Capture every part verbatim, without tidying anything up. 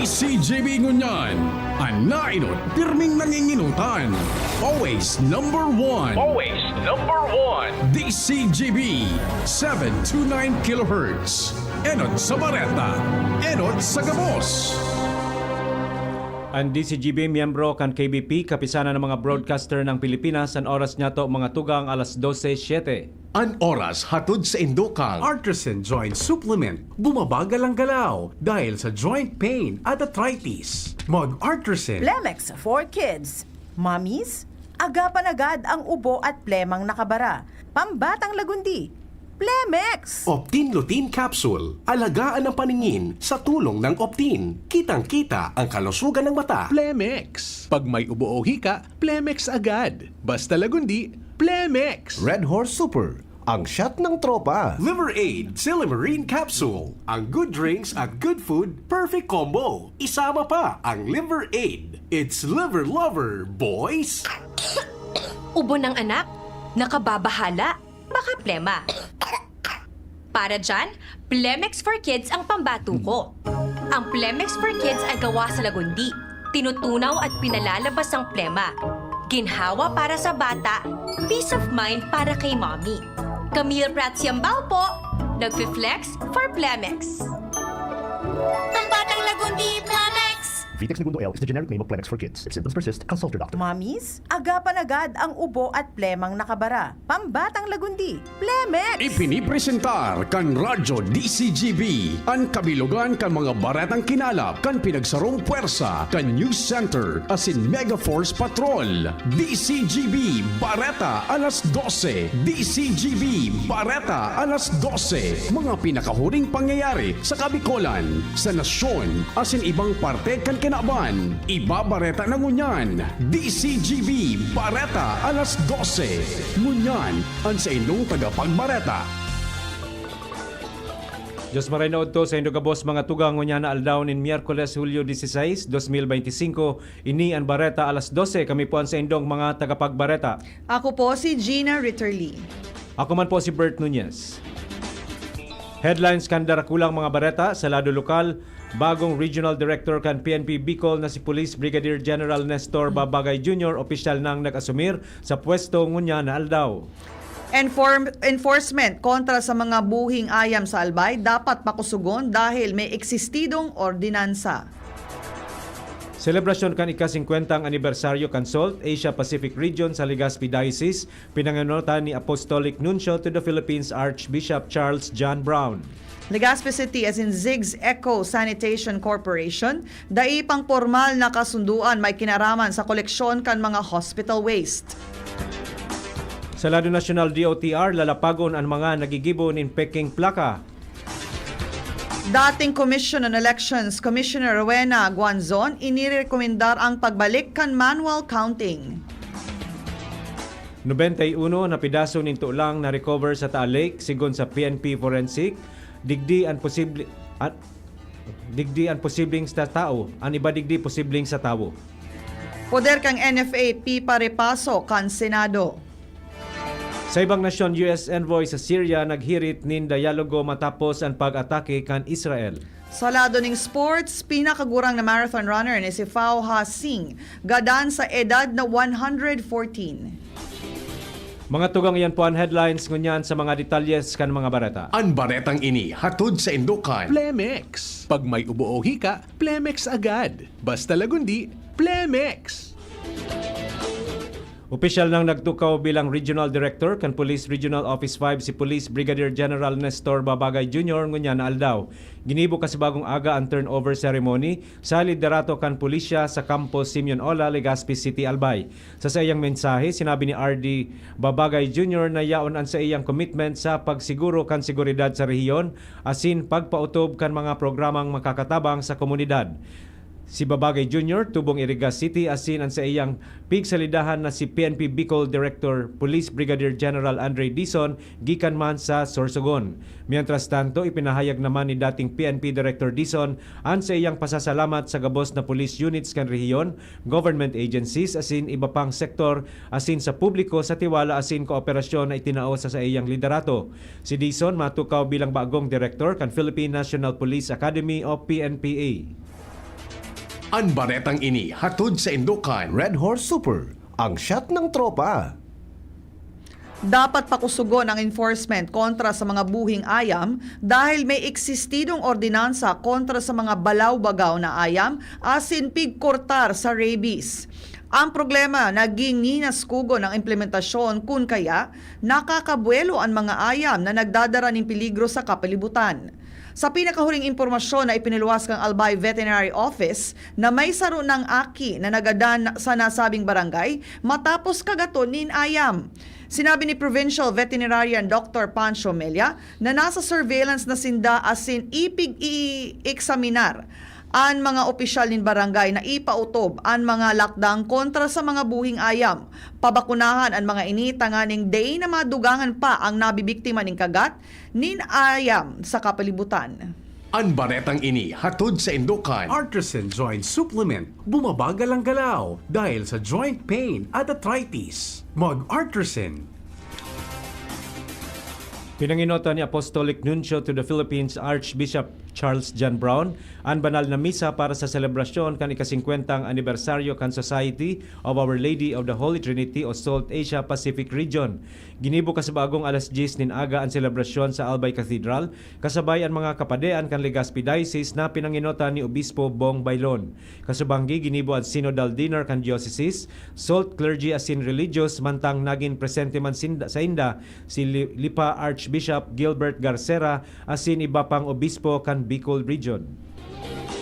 C G B ngunyan, an naenot, pirming nanginginutan. Always number one. Always number one. D C G B, seven two nine kilohertz. Enot sa bareta, enot sa gabos. An D C G B, miyembro kan K B P, Kapisanan ng mga Broadcaster ng Pilipinas, an oras niyato, mga tugang, alas dose siete. An oras hatod saindo kan Artisan Joint Supplement. Bumabagal ang galaw dahil sa joint pain at arthritis. Mag-Artisan. Plemex for Kids. Mommies, agapan agad ang ubo at plemang nakabara. Pambatang lagundi. Plemex! Optin Lutein Capsule. Alagaan ang paningin sa tulong ng Optin. Kitang-kita ang kalusugan ng mata. Plemex. Pag may ubo o hika, Plemex agad. Basta lagundi, Plemex. Red Horse Super, ang shot ng tropa. Liver Aid, Silymarin Capsule. Ang good drinks at good food, perfect combo. Isama pa ang Liver Aid. It's Liver Lover, boys! Ubo ng anak? Nakababahala? Baka plema. Para dyan, Plemex for Kids ang pambatuko. Ang Plemex for Kids ay gawa sa lagundi. Tinutunaw at pinalalabas ang plema. Ginhawa para sa bata, peace of mind para kay mommy. Camille Prats Yambao po, nagfi-flex for Plemex. Pambatang lagundi, Plemex! Vitex Negundo L is the generic name of Plemex for Kids. If symptoms persist, consult your doctor. Mommies, agapan agad ang ubo at plemang nakabara. Pambatang lagundi, Plemex! Ipinipresentar kan Radyo D C G B an kabilogan kan mga baretang kinalap kan pinagsarong pwersa kan News Center asin Mega Force Patrol. D C G B Bareta alas dose. D C G B Bareta alas dose. Mga pinakahuring pangyayari sa Kabikolan, sa nasyon, asin ibang parte kan kinaban. Ibabareta na ngunyan. D C G B Bareta alas dose. Ngunyan, an saindong tagapagbareta. Diyos maray na udto saindo gabos, mga tugang, ngunyan na aldaw nin Miyerkules, Hulyo dieciséis, dos mil beintisinko. Ini an Bareta alas dose. Kami po an saindong mga tagapagbareta. Ako po si Gina Ritterly. Ako man po si Bert Nunez. Headlines kan darakulang mga bareta sa lado lokal. Bagong Regional Director kan P N P Bicol na si Police Brigadier General Nestor Babagay Junior opisyal nang nag-asumir sa pwesto ngunyan na aldaw. Enform-, enforcement kontra sa mga buhing ayam sa Albay dapat pakusugon dahil may eksistidong ordinansa. Selebrasyon kan ika-singkwentang anibersaryo kan SALT, Asia Pacific Region, sa Legazpi Diocese, pinangenotan ni Apostolic Nuncio to the Philippines Archbishop Charles John Brown. Legazpi City asin Zig's Eco Sanitation Corporation, dai pang pormal na kasundoan may kinaraman sa koleksyon kan mga hospital waste. Sa lado nasyonal, D O T R, lalapagon an mga nagigibo nin peking plaka. Dating Commission on Elections Commissioner Rowena Guanzon inirekomendar ang pagbalik kan manual counting. Nobenta y uno na pidaso nin tulang na-recover sa Taal Lake, sigon sa P N P Forensic. Digdi an posible, an, digdi an posibleng sa tawo, an iba digdi posibleng sa tawo. Poder kan N F A, piparepaso kan Senado. Sa ibang nasyon, U S envoy sa Syria naghirit nin dialogo matapos an pag-atake kan Israel. Sa lado ning sports, pinakagurang na marathon runner ni si Fauha Singh gadan sa edad na one hundred fourteen. Mga tugang, iyan po an headlines ngunyan. Sa mga detalyes kan mga bareta. An baretang ini hatod saindo kan Plemex. Pag may ubo o hika, Plemex agad. Basta lagundi, Plemex! Opisyal nang nagtukaw bilang Regional Director kan Police Regional Office five si Police Brigadier General Nestor Babagay Junior ngunyan na aldaw. Ginibo kasi bagong aga an turnover ceremony sa liderato kan pulisya sa Kampo Simeon Ola, Legazpi City, Albay. Sa saiyang mensahe, sinabi ni R D Babagay Junior na yaon an saiyang commitment sa pagsiguro kan seguridad sa rehiyon asin pagpaotob kan mga programang makakatabang sa komunidad. Si Babagay Junior, tubong Iriga City, asin an saiyang pigsalidahan na si P N P Bicol Director Police Brigadier General Andre Dizon, gikan man sa Sorsogon. Mientras tanto, ipinahayag naman ni dating P N P Director Dizon an saiyang pasasalamat sa gabos na police units kan rehiyon, government agencies, asin iba pang sektor, asin sa publiko sa tiwala asin kooperasyon na itinao sa saiyang liderato. Si Dizon matukaw bilang bagong direktor kan Philippine National Police Academy o P N P A. An baretang ini hatod saindo kan Red Horse Super, ang shot ng tropa. Dapat pakusugon ang enforcement kontra sa mga buhing ayam dahil may eksistidong ordinansa kontra sa mga balaw-bagaw na ayam asin pigkortar sa rabies. Ang problema, naging ninaskugon ang implementasyon, kun kaya nakakabuwelo an mga ayam na nagdadara nin peligro sa kapalibutan. Sa pinakahuring impormasyon na ipiniluwas kan Albay Veterinary Office na may saro nang aki na nagadan sa nasabing barangay matapos kagaton nin ayam. Sinabi ni Provincial Veterinarian Doctor Pancho Mella na nasa surveillance na sinda asin ipig-i-eksaminar an mga opisyal nin barangay na ipautob an mga lakdang kontra sa mga buhing ayam, pabakunahan an mga ini tanganing dai na madugangan pa ang nabibiktima nin kagat nin ayam sa kapalibutan. An baretang ini hatod saindo kan Artisan Joint Supplement, bumabagal ang galaw dahil sa joint pain at arthritis. Mag-Artisan. Pinanginotan ni Apostolic Nuncio to the Philippines Archbishop Charles John Brown an banal na misa para sa selebrasyon kan ikasingkwentang anibersaryo kan Society of Our Lady of the Holy Trinity o SALT Asia Pacific Region. Ginibo kasabagong alas dyes nin aga an selebrasyon sa Albay Cathedral, kasabay an mga kapadean kan Legazpi Diocese na pinanginotan ni Obispo Bong Baylon. Kasubanggi, ginibo an synodal dinner kan diocese, SALT clergy asin religious, mantang nagin presente man sinda, sainda si Li- Lipa Archbishop Gilbert Garcera asin iba pang obispo kan Bicol Region.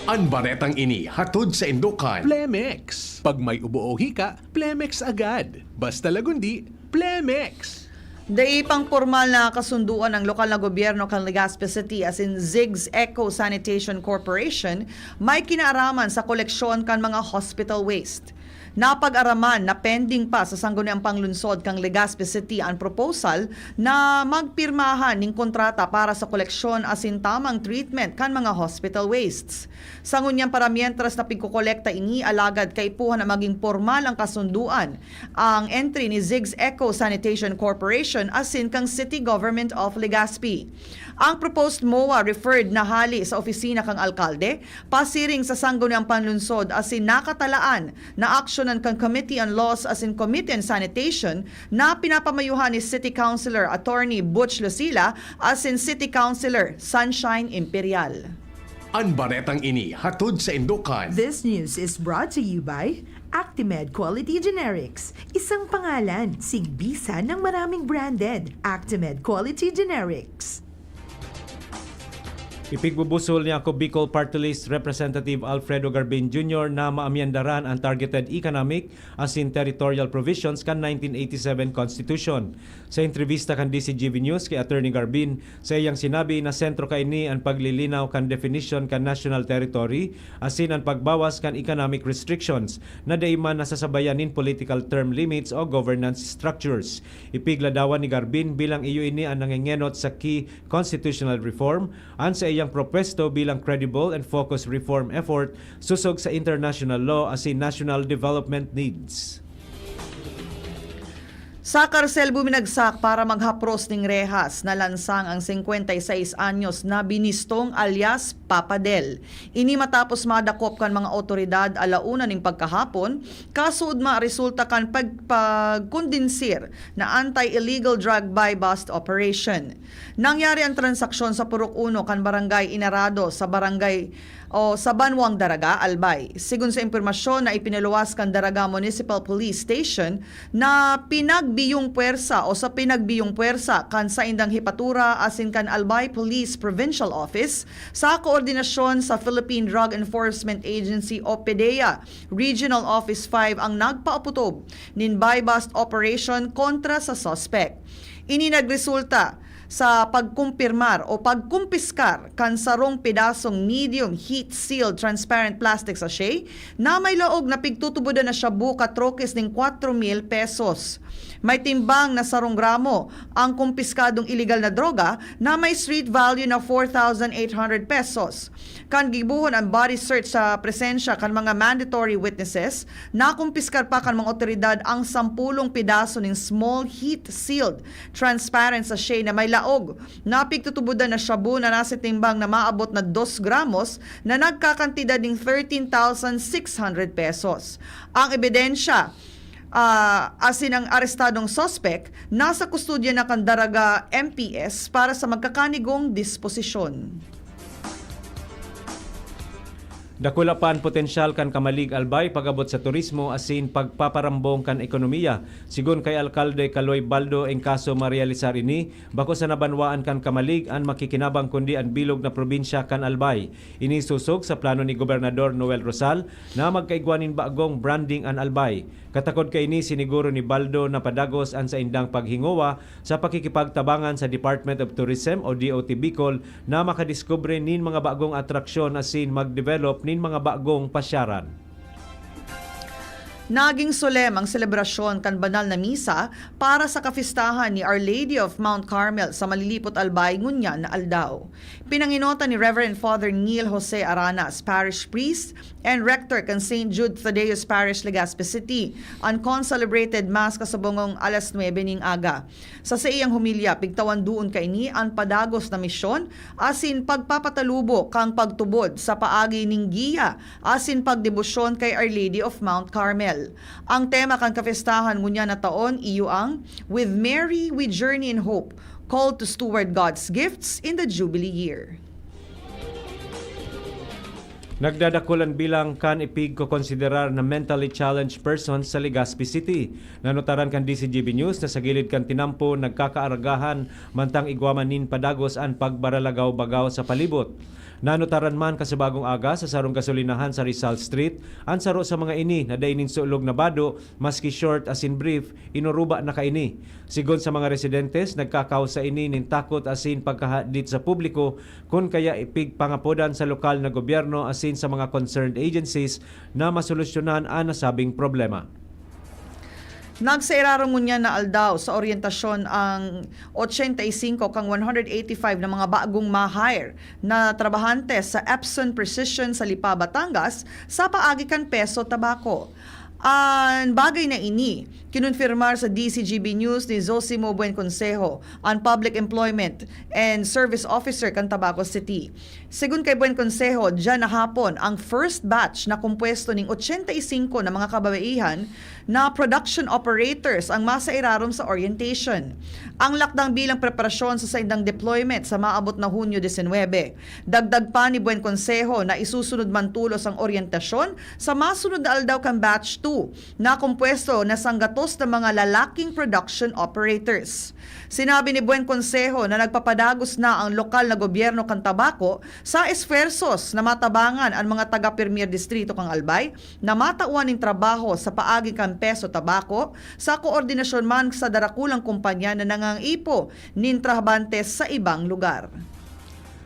An baretang ini hatod saindo kan Plemex. Pag may ubo o hika, Plemex agad. Basta Lagundi, Plemex. Dai pang pormal na kasunduan ang lokal na gobyerno kan Legazpi City asin Ziggs Eco Sanitation Corporation may kinaaraman sa koleksyon kan mga hospital waste. Napag-araman na pending pa sa Sangguniang Panglungsod kan Legazpi City an proposal na magpirmahan nin kontrata para sa koleksyon asin tamang treatment kan mga hospital wastes. Sa ngunyan para mientras na pigkokolekta ini, alagad kaipuhan na maging pormal ang kasunduan, ang entry ni Ziggs Eco Sanitation Corporation asin kan City Government of Legazpi. Ang proposed MOA referred na hali sa opisina kan alkalde, pasiring sa Sangguniang Panlungsod asin nakatalaan na aksyonan kan Committee on Laws asin Committee on Sanitation na pinapamayuhan ni City Councilor Attorney Butch Lucila asin City Councilor Sunshine Imperial. An baretang ini hatod saindo kan This news is brought to you by Actimed Quality Generics. Isang pangalan, sigbisan ng maraming branded. Actimed Quality Generics. Ipigbubusol ni Ako Bicol Party List Representative Alfredo Garbin Junior na maamyandaran ang targeted economic asin territorial provisions kan nineteen eighty-seven Constitution. Sa entrevista kan D C G V News kay Attorney Garbin, sa iyang sinabi na sentro kaini an paglilinaw kan definition kan national territory asin an pagbawas kan economic restrictions na dai man nasasabayan nin political term limits o governance structures. Ipigladawan ni Garbin bilang iyo ini an nangengenot sa key constitutional reform, an saiyang propwesto bilang credible and focused reform effort sosog sa international law asin national development needs. Sa karsel buminagsak para maghapros ning rehas, nalansang ang singkwenta y seis anyos na Binistong alias Papa Del. Ini matapos madakop kan mga awtoridad ala una ning pagkahapon, kasood maresulta kan pag-, pagkondensir na anti-illegal drug buy-bust operation. Nangyari ang transaksyon sa Purok Uno kan Barangay Inarado sa Barangay o sa Banwang Daraga, Albay. Sigon sa impormasyon na ipinaluwas kan Daraga Municipal Police Station na pinagbiyong puwersa o sa pinagbiyong puwersa kan saindang hepatura asin kan Albay Police Provincial Office sa koordinasyon sa Philippine Drug Enforcement Agency o PDEA Regional Office five ang nagpaaputob nin buy-bust operation kontra sa suspect. Ini nagresulta sa pagkumpirmar o pagkumpiskar kan sarong pedasong medium heat-sealed transparent plastic sachet na may laog na pigtutubodan na shabu katrokes nin kwatro mil pesos. May timbang na sarong gramo ang kumpiskadong iligal na droga na may street value na four thousand eight hundred pesos. Kan gibohon an body search sa presensya kan mga mandatory witnesses, nakumpiskar pa kan mga otoridad ang sampulong pedaso nin small heat-sealed transparent sachet na may laog na pigtutubodan na shabu na nasa timbang na maabot na dos gramos na nagkakantidad nin thirteen thousand six hundred pesos. Ang ebidensya, ah, asin ang arestadong suspek nasa kustodya na kan Daraga M P S para sa magkakanigong disposisyon. Dakula pa an potensyal kan Camalig, Albay pag-abot sa turismo asin pagpaparambong kan ekonomiya. Sigon kay Alkalde Kaloy Baldo, engkaso marealisar ini, bako sana banwaan kan Camalig an makikinabang kundi an bilog na probinsya kan Albay. Ini sosog sa plano ni Gobernador Noel Rosal na magkaigwa nin bagong branding an Albay. Katakod kaini, siniguro ni Baldo na padagos an saindang paghingowa sa pakikipagtabangan sa Department of Tourism o D O T Bicol na makadiskubre nin mga bagong atraksyon asin magdevelop nin mga bagong pasyaran. Naging solem ang selebrasyon kan banal na misa para sa kapistahan ni Our Lady of Mount Carmel sa Malilipot, Albay ngunyan na aldaw. Pinangenotan ni Reverend Father Neil Jose Aranas, Parish Priest and Rector kan Saint Jude Thaddeus Parish, Legazpi City, an concelebrated Mass kasubong alas nuebe ning aga. Sa saiyang homilya, pigtawan duon kaini an padagos na misyon asin pagpapatalubo kan pagtubod sa paagi nin giya asin pagdebosyon kay Our Lady of Mount Carmel. Ang tema kan kapistahan ngunyan na taon iyo ang With Mary, We Journey in Hope, Called to Steward God's Gifts in the Jubilee Year. Nagdadakul an bilang kan ipigkokonsiderar na mentally challenged persons sa Legazpi City. Nanotaran kan D C G B News na sa gilid kan tinampo nagkakaaragahan mantang igwa man nin padagos an pagbaralagaw-bagaw sa palibot. Nanotaran man kasubagong aga sa sarong gasolinahan sa Rizal Street an saro sa mga ini na dai nin sulog na bado, maski short asin brief, inuruba na kaini. Sigon sa mga residentes, nagkakausa ini nin takot asin pagkahadit sa publiko kun kaya ipigpangapodan sa lokal na gobyerno asin sa mga concerned agencies na masolusyonan an nasabing problema. Nagsairarom ngunyan na aldaw sa oryentasyon ang ochenta y cinco kan one hundred eighty-five na mga bagong ma-hire na trabahante sa Epson Precision sa Lipa, Batangas, sa paagi kan Peso Tabaco. An bagay na ini, kinonfirmar sa D C G B News ni Zosimo Buenconsejo, an Public Employment and Service Officer kan Tabaco City. Segun kay Buenconsejo, diyan na hapon ang first batch na kompuesto ning ochenta y cinco na mga kababaihan na production operators ang masairarom sa orientation. Ang lakdang bilang preparasyon sa saindang deployment sa maabot na Hunyo disinwebe. Dagdag pa ni Buenconsejo na isusunod man tolos ang oryentasyon sa masunod na aldaw kan batch two na kompuesto na sanggatos na mga lalaking production operators. Sinabi ni Buenconsejo na nagpapadagos na ang lokal na gobyerno kan Tabaco sa esfuerzos na matabangan an mga taga Primer Distrito kan Albay na matawan nin trabaho sa paagi kan Peso Tabaco sa koordinasyon man sa darakulang kompanya na nangangaipo nin trabahante sa ibang lugar.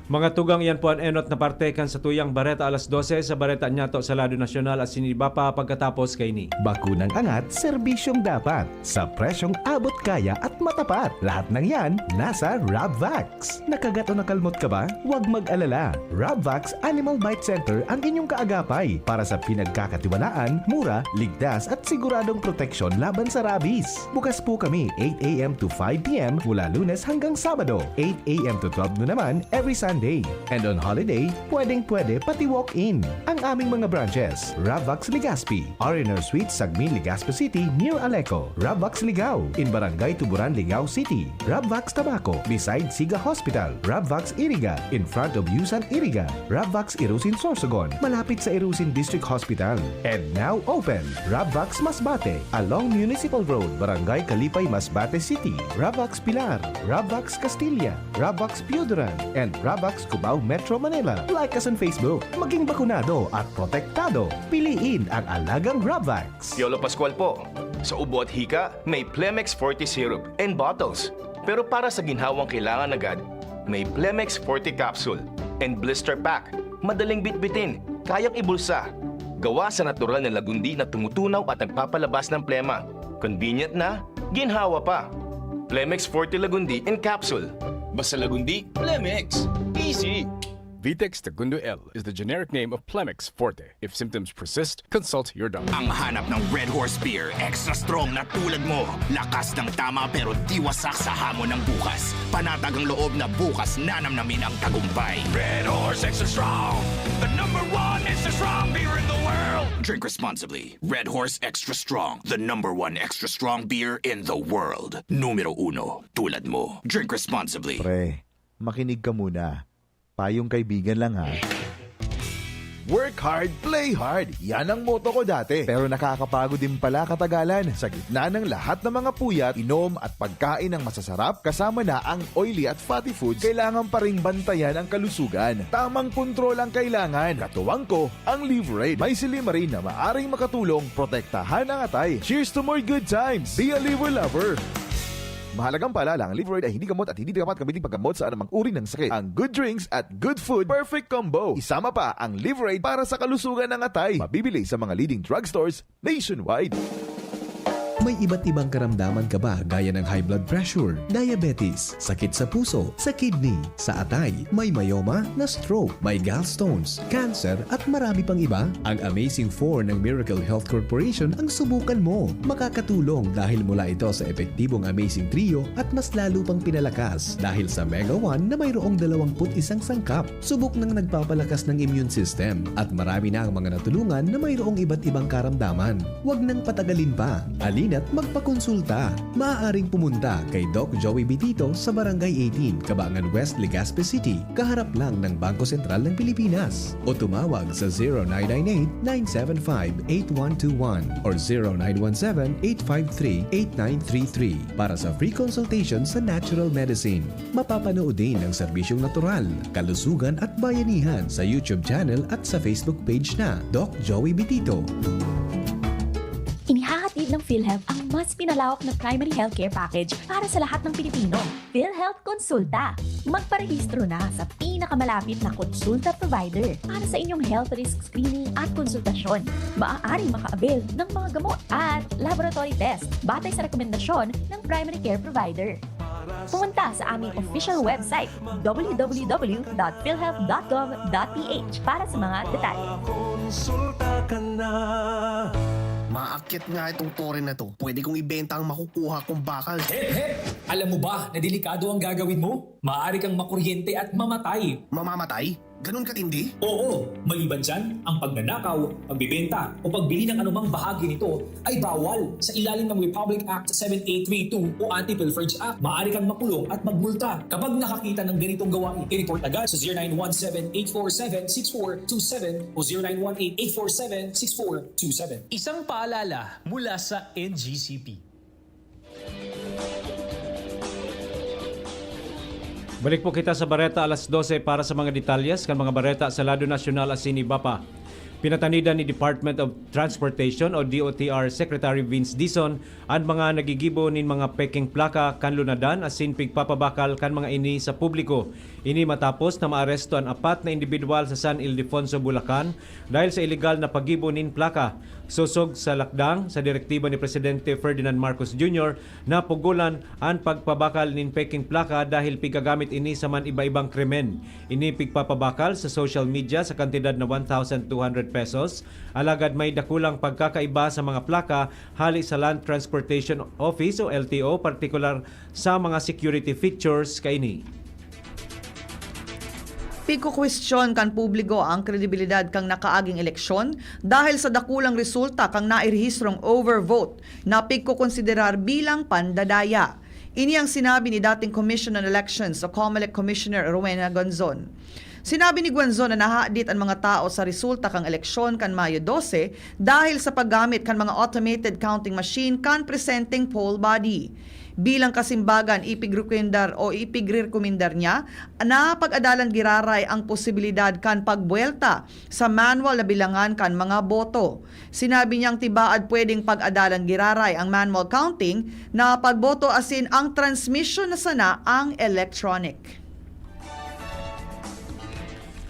Mga tugang, iyan po an enot na parte kan satuyang bareta alas dose sa Bareta Nyato sa lado nasyonal asin iba pa pagkatapos kaini. Bakunang angat, serbisyong dapat, sa presyong abot kaya at matapat. Lahat ng yan, nasa Rabvax. Nakagat o nakalmot ka ba? Huwag mag-alala. Rabvax Animal Bite Center ang inyong kaagapay para sa pinagkakatiwalaan, mura, ligtas at siguradong proteksyon laban sa rabies. Bukas po kami eight a.m. to five p.m. mula Lunes hanggang Sabado, eight a.m. to twelve noon naman every Sunday. And on holiday, pwedeng-pwede pati walk-in. Ang aming mga branches, Rabvax Legazpi, R and R Suite, Sagmin, Legazpi City, near Aleco, Rabvax Ligao, in Barangay Tuburan, Ligao City, Rabvax Tabaco, beside Siga Hospital, Rabvax Iriga, in front of Yusan Iriga, Rabvax Irusin Sorsogon, malapit sa Irusin District Hospital. And now open, Rabvax Masbate, along Municipal Road, Barangay Kalipay, Masbate City, Rabvax Pilar, Rabvax Castilla, Rabvax Pioduran, and Rabvax Cubao, Metro Manila. Like us on Facebook. Maging bakunado at protektado. Piliin ang alagang Rabvax. Piolo Pascual po. Sa ubo at hika, may Plemex Forte Syrup and bottles. Pero para sa ginhawang kailangan agad, may Plemex Forte Capsule and Blister Pack. Madaling bitbitin, kayang ibulsa. Gawa sa natural na lagundi na tumutunaw at nagpapalabas ng plema. Convenient na, Ginhawa pa. Plemex Forte Lagundi in capsule. Basta Lagundi, Plemex. Easy! Vitex Tagundo L is the generic name of Plemex Forte. If symptoms persist, consult your doctor. Ang hanap ng Red Horse Beer, extra strong na tulad mo. Lakas ng tama pero di wasak sa hamon ng bukas. Panatag ang loob na bukas nanamnamin ang tagumpay. Red Horse Extra Strong, the number one extra strong beer in the world. Drink responsibly. Red Horse Extra Strong, the number one extra strong beer in the world. Numero uno, tulad mo. Drink responsibly. Pre, makinig ka muna. Payong kaibigan lang, ha. Work hard, play hard. Yan ang motto ko dati. Pero nakakapagod din pala katagalan. Sa gitna ng lahat ng mga puyat, inom at pagkain ng masasarap, kasama na ang oily at fatty foods, kailangan pa ring bantayan ang kalusugan. Tamang kontrol ang kailangan. Katuwang ko, ang Liverade. May silymarin na maaring makatulong protektahan ang atay. Cheers to more good times! Be a Liver Lover! Mahalagang paalala, ang Liverade ay hindi gamot at hindi dapat gamitin paggamot sa anumang uri ng sakit. Ang good drinks at good food, perfect combo. Isama pa ang Liverade para sa kalusugan ng atay. Mabibili sa mga leading drugstores nationwide. May iba't ibang karamdaman ka ba, gaya ng high blood pressure, diabetes, sakit sa puso, sa kidney, sa atay, may myoma, na-stroke, may gallstones, cancer, at marami pang iba? Ang Amazing four ng Miracle Health Corporation ang subukan mo. Makakatulong dahil mula ito sa epektibong Amazing Trio at mas lalo pang pinalakas dahil sa Mega one na mayroong dalawampu't isang sangkap. Subok nang nagpapalakas ng immune system at marami na ang mga natulungan na mayroong iba't ibang karamdaman. Huwag nang patagalin pa. Halina't magpakonsulta. Maaaring pumunta kay Doc Joey Bitito sa Barangay eighteen, Cabangan West, Legazpi City, kaharap lang ng Bangko Sentral ng Pilipinas. O tumawag sa zero nine nine eight, nine seven five, eight one two one or zero nine one seven, eight five three, eight nine three three para sa free consultation sa natural medicine. Mapapanood din ang serbisyong natural, kalusugan at bayanihan sa YouTube channel at sa Facebook page na Doc Joey Bitito. Inihahatid ng PhilHealth ang mas pinalawak na primary healthcare package para sa lahat ng Pilipino. PhilHealth Konsulta. Magparehistro na sa pinakamalapit na konsulta provider para sa inyong health risk screening at konsultasyon. Maaaring maka-avail ng mga gamot at laboratory test batay sa rekomendasyon ng primary care provider. Pumunta sa aming official website, w w w dot philhealth dot gov dot p h, para sa mga detalye. Konsulta ka na. Maakyat nga itong tore na to. Pwede kong ibenta ang makukuha kong bakal. Hep, hep! Alam mo ba na delikado ang gagawin mo? Maaari kang makuryente at mamatay. Mamamatay? Ganun katindi? Oo, maliban dyan, ang pagnanakaw, pagbibenta, o pagbili ng anumang bahagi nito ay bawal. Sa ilalim ng Republic Act seven eight three two o Anti-Pilferage Act, maaari kang makulong at magmulta kapag nakakita ng ganitong gawain. I-report agad sa zero nine one seven, eight four seven, six four two seven o zero nine one eight, eight four seven, six four two seven. Isang paalala mula sa N G C P. Balik po kita sa bareta alas dose para sa mga detalyes kan mga bareta sa lado nasyonal asin iba pa. Pinatanidan ni Department of Transportation o D O T R Secretary Vince Dizon an mga nagigibo nin mga pekeng plaka kan lunadan asin pigpapabakal kan mga ini sa publiko. Ini matapos na maaresto an apat na indibidwal sa San Ildefonso, Bulacan, dahil sa ilegal na paggibo nin plaka. Sosog sa lakdang sa direktiba ni Presidente Ferdinand Marcos Junior, napugolan an pagpabakal nin pekeng plaka dahil pigagamit ini sa man iba-ibang krimen. Ini pigpapabakal sa social media sa kantidad na one thousand two hundred pesos, alagad may dakulang pagkakaiba sa mga plaka hali sa Land Transportation Office o L T O, partikular sa mga security features kaini. Pigkukwestiyon kan publiko ang kredibilidad kan nakaaging eleksyon dahil sa dakulang resulta kan nairehistrong overvote na pigkokonsiderar bilang pandadaya. Ini ang sinabi ni dating Commission on Elections o COMELEC Commissioner Rowena Gonzon. Sinabi ni Gonzon na nahadit an mga tao sa resulta kan eleksyon kan Mayo dose dahil sa paggamit kan mga automated counting machine kan presenteng poll body. Bilang kasimbagan, ipigrekomendar o ipigrekomendar niya na pag-adalan giraray ang posibilidad kan pagbuwelta sa manual na bilangan kan mga boto. Sinabi niyang tibaad pwedeng pag-adalan giraray ang manual counting na pagboto asin ang transmission na sana ang electronic.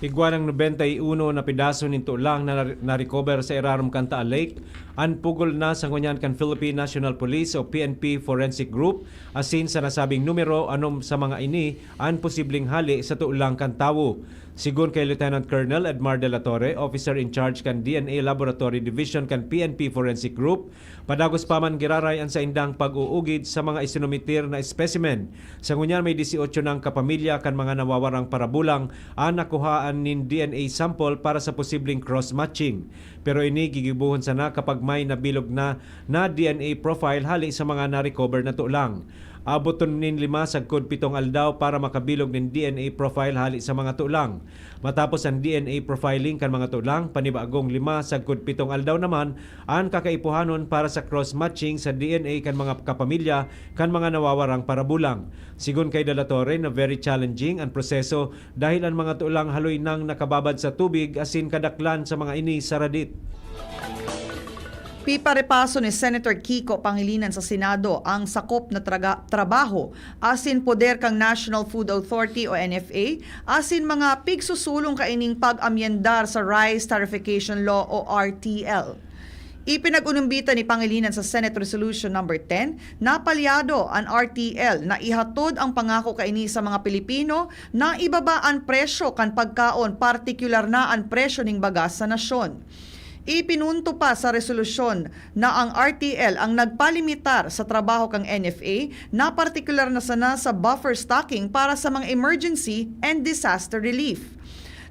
Igwa nin nobenta y uno na pedaso nin tulang na nar-, na-recover sa irarom kan Taal Lake an pugol na sa ngunyan kan Philippine National Police o P N P Forensic Group, asin sa nasabing numero, anom sa mga ini an posibleng hale sa tulang kan tawo. Sigon kay Lieutenant Colonel Edmar de la Torre, Officer in Charge kan D N A Laboratory Division kan P N P Forensic Group, padagos pa man giraray an saindang pag-uugid sa mga isinumitir na specimen. Sa ngunyan, may dieciocho nang kapamilya kan mga nawawarang parabulang an nakuhaan nin D N A sample para sa posibleng cross-matching. Pero ini gigibohon sana kapag may nabilog na, na D N A profile hale sa mga na-recover na tulang. Aboton nin lima sagkod pitong aldaw para makabilog nin D N A profile hale sa mga tulang. Matapos an D N A profiling kan mga tulang, panibagong lima sagkod pitong aldaw naman an kakaipuhanon para sa cross-matching sa D N A kan mga kapamilya kan mga nawawarang parabulang. Sigon kay De La Torre na very challenging an proseso dahil an mga tulang haloy nang nakababad sa tubig asin kadaklan sa mga ini saradit. Piparepaso ni Senator Kiko Pangilinan sa Senado ang sakop na traga- trabaho asin poder kan National Food Authority o N F A asin mga pigsusulong kaining pag-amyendar sa Rice Tariffication Law o R T L. Ipinag-unumbita ni Pangilinan sa Senate Resolution Number ten na palyado an R T L na ihatod ang pangako kaini sa mga Pilipino na ibaba an presyo kan pagkaon, partikular na an presyo nin bagas sa nasyon. Ipinunto pa sa resolusyon na ang R T L ang nagpalimitar sa trabaho kan N F A na partikular na sana sa buffer stocking para sa mga emergency and disaster relief.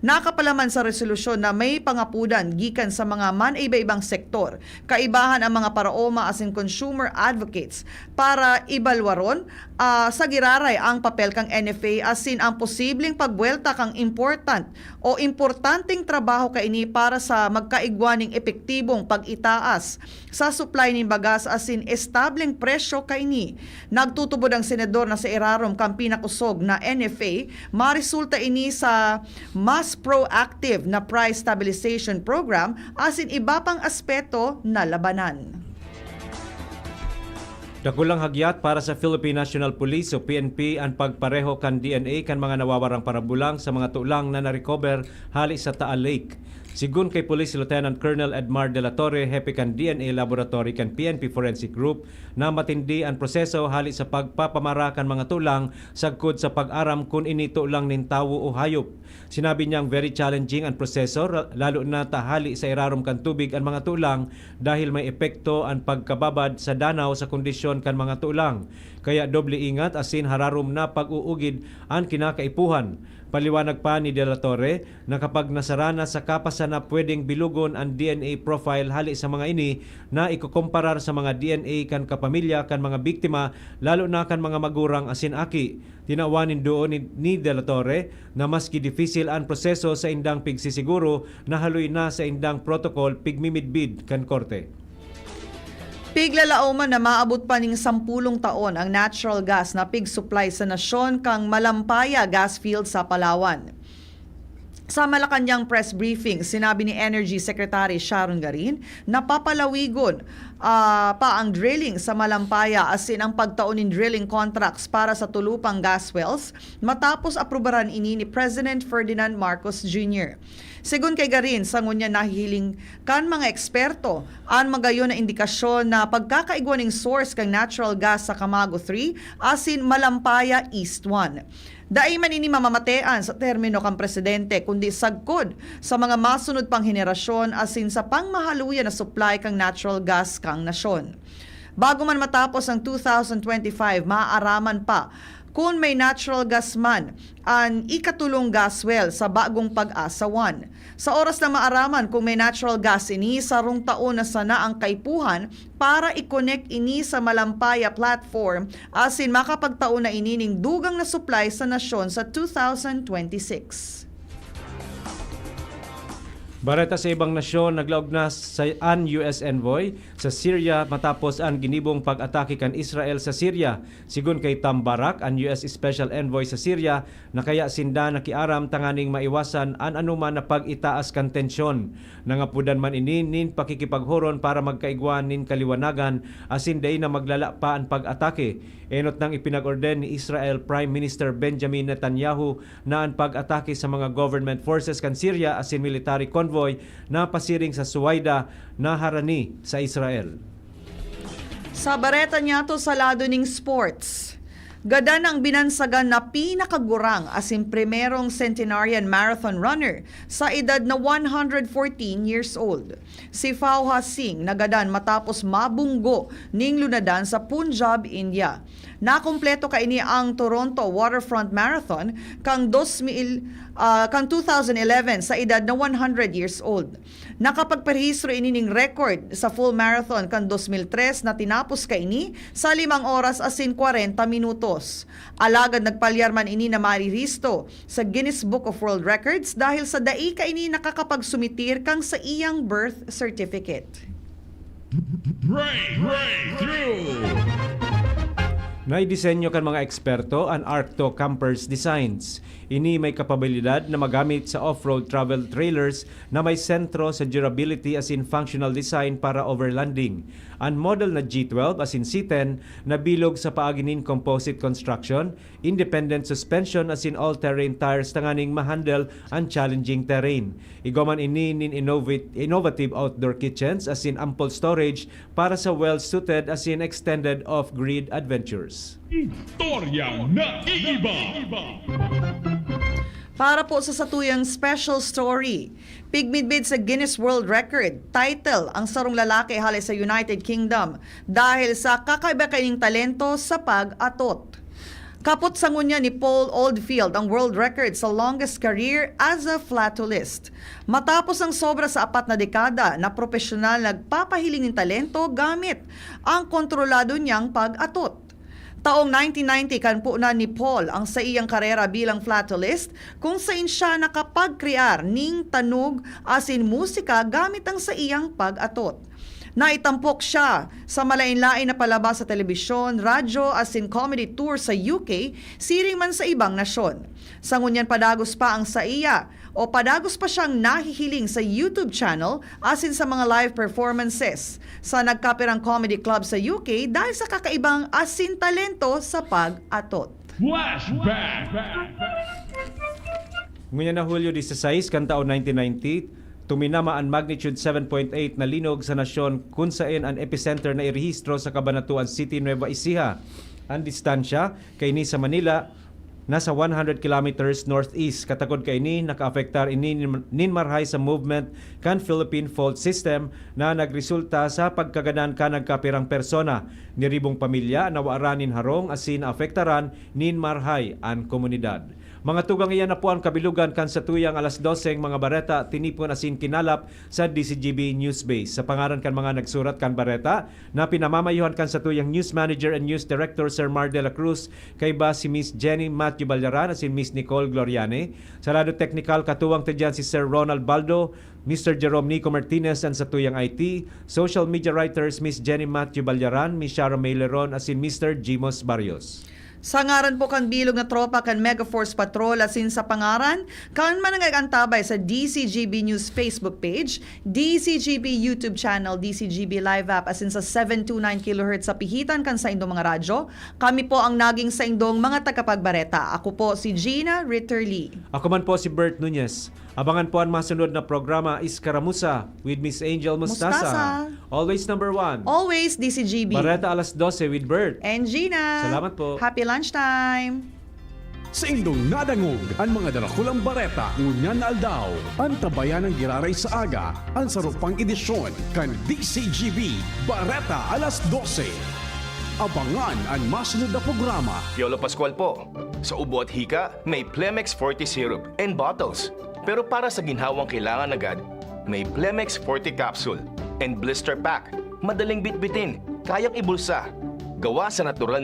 Nakapalaman sa resolusyon na may pangapodan gikan sa mga man-iba-ibang sektor, kaibahan ang mga paraoma asin consumer advocates para ibalwaron, ah, sa giraray ang papel kan N F A asin ang posibleng pagbuwelta kan important o importanteng trabaho kaini para sa magkaigwa nin epektibong pag-itaas sa supply nin bagas asin estableng presyo kaini. Nagtutubod ang senador na sa irarom kan pinakusog na N F A, maresulta ini sa mas proactive na price stabilization program asin iba pang aspeto na labanan. Dakulang hagyat para sa Philippine National Police o P N P an pagpareho kan D N A kan mga nawawarang parabulang sa mga tulang na na-recover hale sa Taal Lake. Sigon kay Police Lieutenant Colonel Edmar de la Torre, hepe kan D N A Laboratory kan P N P Forensic Group, na matindi an proseso hale sa pagpapamara kan mga tulang sagkod sa pag-aram kun ini tulang nin tawo o hayop. Sinabi niyang very challenging an proseso, ra- lalo na ta hale sa irarom kan tubig an mga tulang dahil may epekto an pagkababad sa danaw sa kondisyon kan mga tulang. Kaya doble ingat asin hararom na pag-uugid an kinakaipuhan. Paliwanag pa ni De La Torre na kapag nasara na sa kapasan na pwedeng bilugon an D N A profile hale sa mga ini na ikokomparar sa mga D N A kan kapamilya kan mga biktima, lalo na kan mga magurang asin aki. Tinawan nin duon ni, ni De La Torre na maski dipisil an proseso sa indang pigsisiguro na haloy na sa indang protocol pigmimidbid kan korte. Piglalaoman na maabot pa ning sampulong taon ang natural gas na pig-supply sa nasyon kan Malampaya Gas Field sa Palawan. Sa Malacañang press briefing, sinabi ni Energy Secretary Sharon Garin na papalawigon, ah, pa ang drilling sa Malampaya asin ang pagtao nin drilling contracts para sa tulo pang gas wells matapos aprubaran ini ni President Ferdinand Marcos Junior. Sigon kay Garin, sa ngunyan nahihiling kan mga eksperto an magayon na indikasyon na pagkakaigwa nin source kan natural gas sa Camago three asin Malampaya East one. Dai man ini mamamatean sa termino kan presidente, kundi sagkod sa mga masunod pang henerasyon asin sa pangmahaluyan na supply kan natural gas kan nasyon. Bago man matapos ang two thousand twenty-five, maaaraman pa kun may natural gas man an ikatulong gas well sa Bagong Pag-asa one. Sa oras na maaraman kung may natural gas ini, sarong taon na sana ang kaipuhan para i-connect ini sa Malampaya platform asin makapagtao na ini nin dugang na supply sa nasyon sa two thousand twenty-six. Bareta sa ibang nasyon, naglaog na sa, an U S envoy sa Syria matapos an ginibong pag-atake kan Israel sa Syria. Sigon kay Tom Barak, an U S Special Envoy sa Syria, na kaya sinda nakiaram tanganing maiwasan an anoman na pag-itaas kan tensyon. Nangapodan man ini nin pakikipaghoron para magkaigwa nin kaliwanagan asin dai na maglala pa an pag-atake. Enot nang ipinag-orden ni Israel Prime Minister Benjamin Netanyahu na an pag-atake sa mga government forces kan Syria asin military convoy na pasiring sa Suwaida na harani sa Israel. Sa bareta niyato sa lado ning sports, gadan ang binansagan na pinakagurang asin primerong centenarian marathon runner sa edad na one hundred fourteen years old. Si Fauha Singh nagadan matapos mabunggo ning lunadan sa Punjab, India. Nakumpleto kaini ang Toronto Waterfront Marathon kan dos mil, ah, kan two thousand eleven sa edad na one hundred years old. Nakapagparehistro ini ning record sa full marathon kan dos mil tres na tinapos kaini sa limang oras asin kwarenta minutos. Alagad nagpalyar man ini na mariristo sa Guinness Book of World Records dahil sa dai kaini nakakapagsumitir kan saiyang birth certificate. Breakthrough! Naidisenyo kan mga eksperto an Arcto Campers Designs. Ini may kapabilidad na magamit sa off-road travel trailers na may sentro sa durability asin functional design para overlanding. An model na G twelve asin C ten nabilog sa paagi nin composite construction, independent suspension asin all-terrain tires tanganing ma-handle an challenging terrain. Igwa man ini nin innovate-, innovative outdoor kitchens asin ample storage para sa well-suited asin extended off-grid adventures. Istoryang naiiba. Para po sa satuyang special story, pigmidmid sa Guinness World Record title ang sarong lalaki hale sa United Kingdom dahil sa kakaiba kaining talento sa pag-atot. Kapot sa ngunyan ni Paul Oldfield ang world record sa longest career as a flatulist. Matapos ang sobra sa apat na dekada na propesyonal nagpapahiling nin talento gamit ang kontrolado niyang pag-atot. Taong nineteen ninety, kanponan ni Paul ang saiyang karera bilang flatulist, kung sain siya nakapagkrear ning tanog asin musika gamit ang saiyang pag-atot. Naitampok siya sa malain-lain na palabas sa telebisyon, radyo, asin comedy tour sa U K, siring man sa ibang nasyon. Sa ngunyan padagos pa ang saiya, o padagos pa siyang nahihiling sa YouTube channel asin sa mga live performances sa nagkapirang comedy club sa U K dahil sa kakaibang asin talento sa pag-atot. Flashback! Ngunyan na Hulyo disisais kan taon nineteen ninety, tuminama an magnitude seven point eight na linog sa nasyon, kun saen an epicenter na irehistro sa Cabanatuan City, Nueva Ecija. An distansya kaini sa Manila, nasa one hundred kilometers northeast. Katakod kaini, nakaapektar ini nin, nin marhay sa movement kan Philippine Fault System na nagresulta sa pagkagadan kan nagkapirang persona. Niribong pamilya nawaran nin harong asin naapektaran nin marhay an komunidad. Mga tugang, iyan na po an kabilugan kan satuyang alas doseng mga bareta, tinipon asin kinalap sa D C G B News Base. Sa pangaran kan mga nagsurat kan bareta, na pinamamayohan kan satuyang news manager and news director, Sir Mar de la Cruz, kaiba si Miss Jenny Matthew Balyaran asin Miss Nicole Gloriane. Sa lado teknikal, katuwang ta diyan si Sir Ronald Baldo, Mister Jerome Nico Martinez, and satuyang I T, social media writers, Miss Jenny Matthew Balyaran, Miss Shara May Leron, asin Mister Jimos Barrios. Sa ngaran po kan bilog na tropa kan Mega Force Patrol asin sa pangaran kan mga nag-antabay sa D C G B News Facebook page, D C G B YouTube channel, D C G B Live app, asin sa seven two nine kilohertz sa pihitan kan saindong mga radyo, kami po ang naging saindong mga tagapagbareta. Ako po si Gina Ritterly. Ako man po si Bert Nunez. Abangan po an masunod na programa, Iskaramuza with Miss Angel Mostasa. Mostasa. Always number one. Always D C G B. Bareta alas dose with Bert. And Gina. Salamat po. Happy lunchtime. Saindong nadangog an mga darakulang bareta ngunyan na aldaw. Antabayan an giraray sa aga, an saro pang edisyon kan D C G B Bareta alas dose. Abangan an masunod na programa. Piolo Pascual po. Sa ubo at hika, may Plemex Forte Syrup and bottles. Pero para sa ginhawang kailangan agad, may Plemex Forte Capsule and Blister Pack. Madaling bitbitin, kayang ibulsa. Gawa sa natural na